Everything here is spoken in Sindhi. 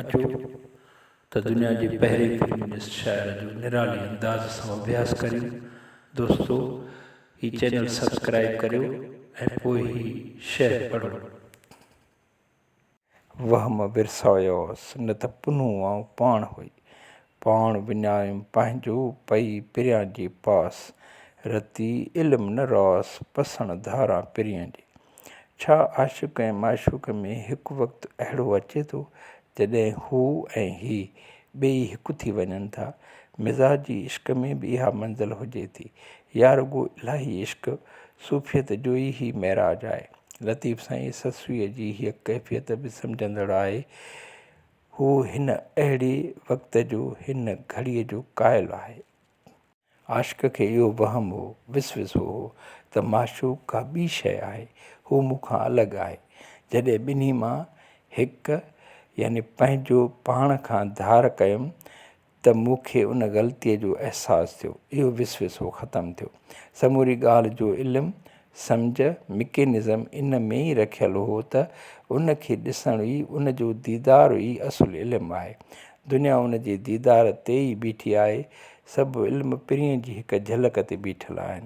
اچو ته دنيا جي پهرين فيمنسٽ شاعره جو نرالي انداز سان اڀياس ڪريون. دوستو هي چينل سبسڪرائيب ڪريو ۽ پوء هي شعر پڙهو. وهم ورسايوس نه ته پنهون آئون پاڻ هئي. پاڻ وڃايم پنهنجو پئي پريان جي پاس. رتي علم نه راس پسڻ ڌاران پرين جي. ڇا عاشق ۽ معشوق ۾ هڪ وقت اهڙو اچي ٿو، جڏهن هو ۽ هي ٻيئي هڪ ٿي وڃن ٿا؟ مزاجي عشق ۾ به اها منزل هجي ٿي يا رڳو الاهي عشق، صوفيت جو ئي هي معراج آهي؟ لطيف سائين سسئيء جي هيء ڪيفيت به سمجهندڙ آهي. هو هن اهڙي وقت جو، هن گهڙيء جو قائل آهي. عاشق کي اهو وهم هو، وسوسو هو ته معشوق ڪا ٻي شيء آهي، هو مون کان الڳ آهي. جڏهن ٻنهي مان هڪ يعني پنهنجو پاڻ کان ڌار ڪيم ته مون کي ان غلطيء جو احساس ٿيو، اهو وسوسو ختم ٿيو. سموري ڳالهه جو علم سمجهه، مڪينزم، ان ۾ ئي رکيل هو ته ان کي ڏسڻ ئي، ان جو ديدار ئي اصل علم آهي. دنيا ان جي ديدار تي ئي بيٺي آهي. سڀ علم پرينء جي هڪ جهلڪ تي بيٺل آهن.